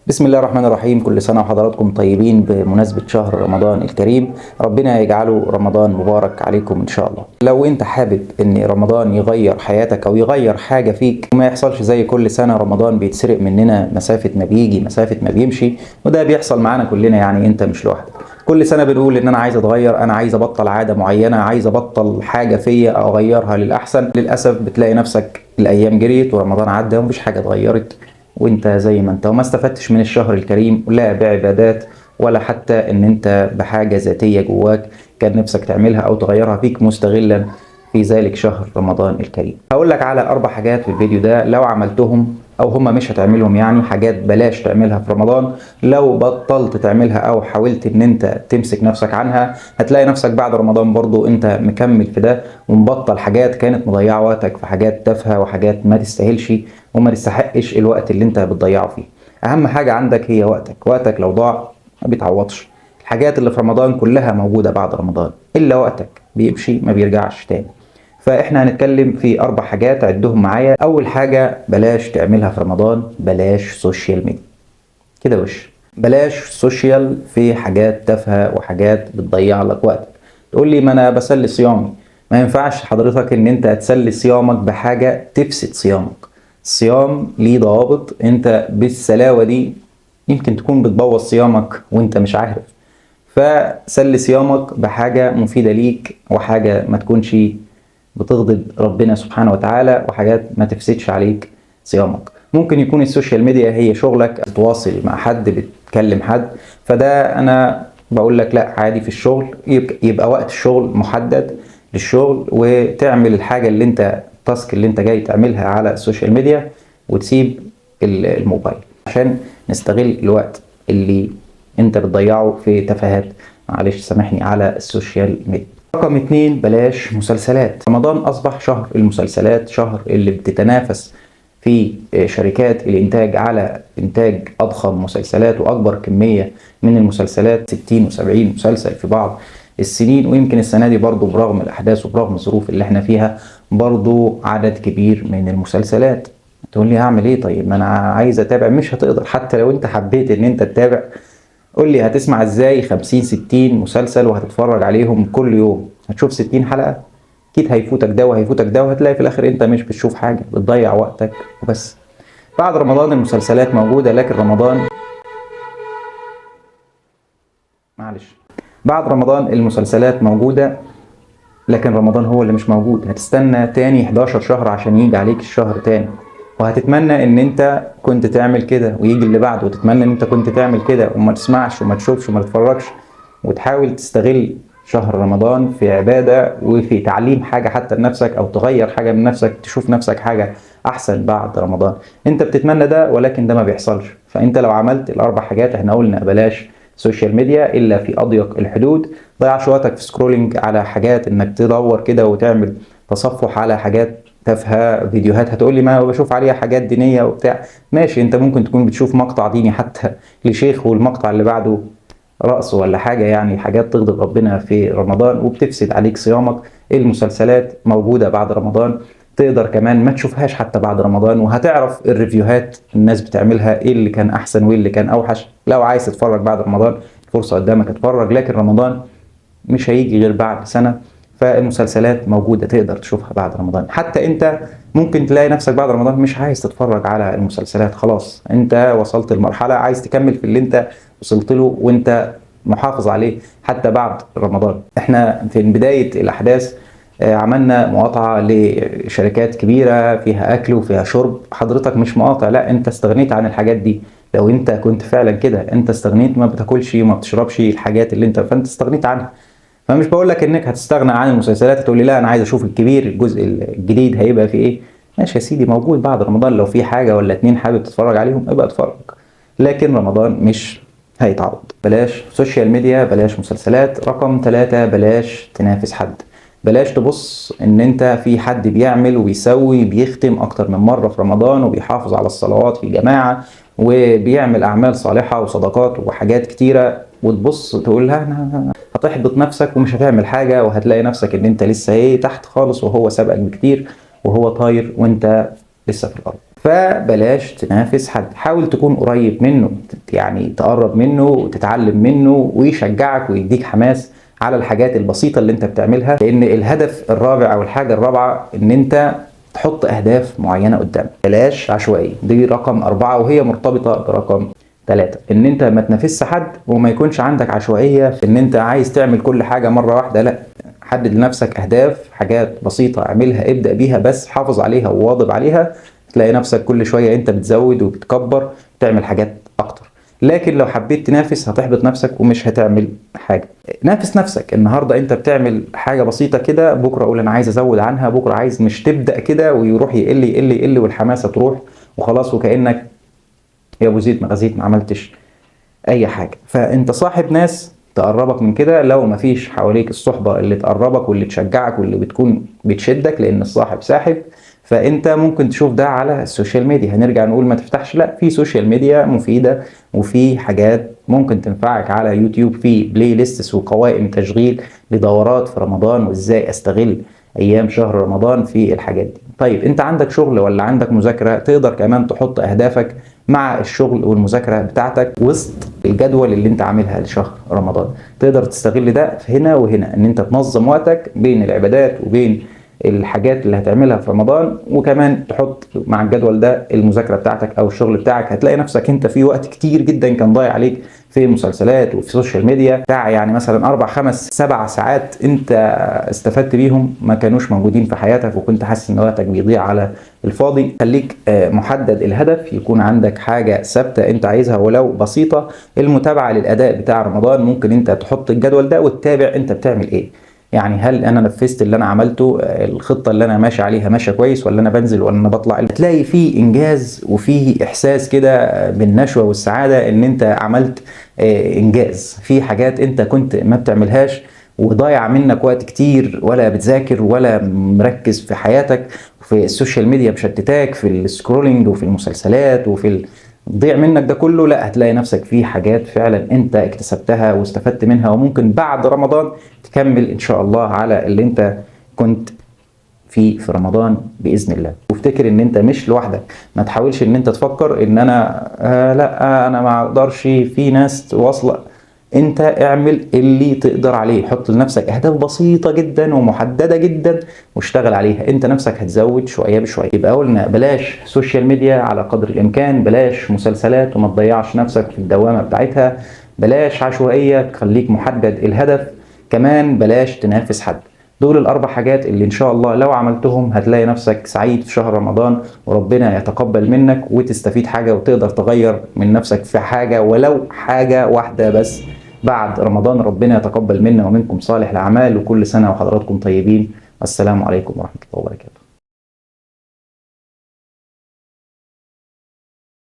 بسم الله الرحمن الرحيم. كل سنة وحضراتكم طيبين بمناسبة شهر رمضان الكريم، ربنا يجعله رمضان مبارك عليكم إن شاء الله. لو أنت حابب إن رمضان يغير حياتك أو يغير حاجة فيك وما يحصلش زي كل سنة رمضان بيتسرق مننا مسافة ما بيجي مسافة ما بيمشي، وده بيحصل معانا كلنا، يعني أنت مش لوحدك. كل سنة بنقول إن أنا عايز أتغير، أنا عايز أبطل عادة معينة، عايز أبطل حاجة فيا أغيرها للأحسن. للأسف بتلاقي نفسك الأيام جريت ورمضان عدى ومفيش حاجة اتغيرت، وانت زي ما انت، وما استفدتش من الشهر الكريم لا بعبادات ولا حتى ان انت بحاجة ذاتية جواك كان نفسك تعملها او تغيرها فيك مستغلا في ذلك شهر رمضان الكريم. هقول لك على 4 حاجات في الفيديو ده لو عملتهم او هما مش هتعملهم، يعني حاجات بلاش تعملها في رمضان. لو بطلت تعملها او حاولت ان انت تمسك نفسك عنها هتلاقي نفسك بعد رمضان برضو انت مكمل في ده ومبطل حاجات كانت مضيعة وقتك في حاجات تافهة وحاجات ما تستاهلش وما تستحقش الوقت اللي انت بتضيعه فيه. اهم حاجة عندك هي وقتك، وقتك لو ضاع ما بيتعوضش. الحاجات اللي في رمضان كلها موجودة بعد رمضان الا وقتك بيمشي ما بيرجعش تاني. فاحنا هنتكلم في 4 حاجات عدهم معايا. اول حاجة بلاش تعملها في رمضان، بلاش social media كده، وش بلاش social في حاجات تافهة وحاجات بتضيع لك وقتك. تقول لي ما انا بسلي صيامي. ما ينفعش حضرتك ان انت تسلي صيامك بحاجة تفسد صيامك. الصيام ليه ضوابط، انت بالسلاوة دي يمكن تكون بتبوظ صيامك وانت مش عارف. فسلي صيامك بحاجة مفيدة ليك وحاجة ما تكونش بتغضب ربنا سبحانه وتعالى وحاجات ما تفسدش عليك صيامك. ممكن يكون ال social media هي شغلك، تتواصل مع حد، بتكلم حد، فده انا بقول لك لا عادي في الشغل، يبقى وقت الشغل محدد للشغل وتعمل الحاجة اللي انت ال task اللي انت جاي تعملها على ال social media وتسيب الموبايل، عشان نستغل الوقت اللي انت بتضيعه في تفاهات، معلش سامحني، على ال social media. رقم 2 بلاش مسلسلات. رمضان أصبح شهر المسلسلات، شهر اللي بتتنافس في شركات الإنتاج على إنتاج أضخم مسلسلات وأكبر كمية من المسلسلات، 60 و70 مسلسل في بعض السنين، ويمكن السنة دي برضو برغم الأحداث وبرغم الظروف اللي احنا فيها برضو عدد كبير من المسلسلات. تقول لي هعمل ايه؟ طيب ما انا عايز اتابع. مش هتقدر، حتى لو انت حبيت ان انت تتابع. قول لي هتسمع ازاي 50-60 مسلسل وهتتفرج عليهم كل يوم؟ هتشوف 60 حلقة، اكيد هيفوتك ده وهيفوتك ده، وهتلاقي في الاخر انت مش بتشوف حاجة، بتضيع وقتك وبس. بعد رمضان المسلسلات موجودة، لكن رمضان معلش، بعد رمضان المسلسلات موجودة لكن رمضان هو اللي مش موجود. هتستنى تاني 11 شهر عشان يجي عليك الشهر تاني، وهتتمنى ان انت كنت تعمل كده ويجي اللي بعده، وتتمنى ان انت كنت تعمل كده وما تسمعش وما تشوفش وما تتفرجش، وتحاول تستغل شهر رمضان في عبادة وفي تعليم حاجة حتى لنفسك، أو تغير حاجة من نفسك، تشوف نفسك حاجة أحسن بعد رمضان. أنت بتتمنى ده ولكن ده ما بيحصلش. فأنت لو عملت ال4 حاجات احنا قلنا، بلاش social media إلا في أضيق الحدود، ضيعش وقتك في scrolling على حاجات إنك تدور كده وتعمل تصفح على حاجات تافهة، فيديوهات هتقولي ما بشوف عليها حاجات دينية وبتاع. ماشي، انت ممكن تكون بتشوف مقطع ديني حتى لشيخ والمقطع اللي بعده رقص ولا حاجة، يعني حاجات تغضب ربنا في رمضان وبتفسد عليك صيامك. المسلسلات موجودة بعد رمضان، تقدر كمان ما تشوفهاش حتى بعد رمضان، وهتعرف الريفيوهات الناس بتعملها ايه اللي كان احسن وايه اللي كان اوحش. لو عايز تتفرج بعد رمضان فرصة قدامك اتفرج، لكن رمضان مش هيجي غير بعد سنة. فالمسلسلات موجودة تقدر تشوفها بعد رمضان. حتى انت ممكن تلاقي نفسك بعد رمضان مش عايز تتفرج على المسلسلات، خلاص انت وصلت لمرحلة عايز تكمل في اللي انت وصلت له وانت محافظ عليه حتى بعد رمضان. احنا في بداية الأحداث، عملنا مقاطعة لشركات كبيرة فيها أكل وفيها شرب. حضرتك مش مقاطع، لا انت استغنيت عن الحاجات دي. لو انت كنت فعلا كده انت استغنيت، ما بتاكلش وما بتشربش الحاجات اللي انت، فانت استغنيت عنها. فمش بقول لك انك هتستغنى عن المسلسلات، هتقول لي لا انا عايز اشوف الكبير الجزء الجديد هيبقى فيه ايه. ماشي يا سيدي، موجود بعد رمضان، لو في حاجة ولا 2 حابب تتفرج عليهم ابقى اتفرج، لكن رمضان مش هيتعوض. بلاش social media، بلاش مسلسلات. رقم 3 بلاش تنافس حد، بلاش تبص ان انت في حد بيعمل وبيسوي بيختم اكتر من مرة في رمضان وبيحافظ على الصلوات في جماعة وبيعمل اعمال صالحة وصدقات وحاجات كتيرة، وتبص تقول لها أنا هتحبط نفسك ومش هتعمل حاجة، وهتلاقي نفسك ان انت لسه ايه تحت خالص وهو سبقك بكتير وهو طاير وانت لسه في الارض. فبلاش تنافس حد، حاول تكون قريب منه، يعني تقرب منه وتتعلم منه ويشجعك ويديك حماس على الحاجات البسيطة اللي انت بتعملها. لان الهدف الرابع او الحاجة الرابعة ان انت تحط اهداف معينة قدامك، بلاش عشوائي. دي رقم 4 وهي مرتبطة برقم 3، ان انت ما تنافسش حد وما يكونش عندك عشوائية في ان انت عايز تعمل كل حاجة مرة واحدة. لا، حدد لنفسك اهداف، حاجات بسيطة اعملها، ابدأ بيها بس حافظ عليها وواظب عليها، تلاقي نفسك كل شوية انت بتزود وبتكبر تعمل حاجات اكتر. لكن لو حبيت تنافس هتحبط نفسك ومش هتعمل حاجة. نافس نفسك النهاردة، انت بتعمل حاجة بسيطة كده، بكرة اقول انا عايز ازود عنها، بكرة عايز، مش تبدأ كده ويروح يقل يقل يقل والحماسة تروح وخلاص، وكأنك يا ابو زيد ما غزيت ما عملتش اي حاجة. فانت صاحب ناس تقربك من كده، لو ما فيش حواليك الصحبة اللي تقربك واللي تشجعك واللي بتكون بتشدك، لان الصاحب ساحب. فانت ممكن تشوف ده على ال social media. هنرجع نقول ما تفتحش، لا، في social media مفيدة وفي حاجات ممكن تنفعك على يوتيوب، في playlists وقوائم تشغيل لدورات في رمضان وازاي استغل ايام شهر رمضان في الحاجات دي. طيب انت عندك شغل ولا عندك مذاكرة، تقدر كمان تحط اهدافك مع الشغل والمذاكرة بتاعتك وسط الجدول اللي انت عاملها لشهر رمضان. تقدر تستغل ده في هنا وهنا، ان انت تنظم وقتك بين العبادات وبين الحاجات اللي هتعملها في رمضان، وكمان تحط مع الجدول ده المذاكرة بتاعتك او الشغل بتاعك. هتلاقي نفسك انت في وقت كتير جدا كان ضايع عليك في مسلسلات وفي social media بتاع، يعني مثلا 4 5 7 ساعات انت استفدت بيهم ما كانوش موجودين في حياتك، وكنت حاسس ان وقتك بيضيع على الفاضي. خليك محدد الهدف، يكون عندك حاجة ثابتة انت عايزها ولو بسيطة. المتابعة للأداء بتاع رمضان، ممكن انت تحط الجدول ده وتتابع انت بتعمل ايه، يعني هل انا نفذت اللي انا عملته، الخطة اللي انا ماشي عليها ماشية كويس، ولا انا بنزل ولا انا بطلع. تلاقي فيه انجاز وفيه احساس كده بالنشوة والسعادة ان انت عملت انجاز في حاجات انت كنت ما بتعملهاش وضايع منك وقت كتير، ولا بتذاكر ولا مركز في حياتك، في ال social media مشتتاك، في ال scrolling وفي المسلسلات وفي ضيع منك ده كله. لا، هتلاقي نفسك في حاجات فعلا انت اكتسبتها واستفدت منها، وممكن بعد رمضان تكمل ان شاء الله على اللي انت كنت فيه في رمضان بإذن الله. وافتكر ان انت مش لوحدك، ما تحاولش ان انت تفكر ان انا لا انا ما اقدرش، في ناس واصلة. انت اعمل اللي تقدر عليه، حط لنفسك اهداف بسيطة جدا ومحددة جدا واشتغل عليها، انت نفسك هتزود شوية بشوية. يبقى قلنا بلاش social media على قدر الامكان، بلاش مسلسلات وما تضيعش نفسك في الدوامة بتاعتها، بلاش عشوائية، خليك محدد الهدف، كمان بلاش تنافس حد. دول الاربع حاجات اللي ان شاء الله لو عملتهم هتلاقي نفسك سعيد في شهر رمضان، وربنا يتقبل منك وتستفيد حاجة وتقدر تغير من نفسك في حاجة ولو حاجة واحدة بس بعد رمضان. ربنا يتقبل منا ومنكم صالح الأعمال، وكل سنة وحضراتكم طيبين. السلام عليكم ورحمة الله وبركاته.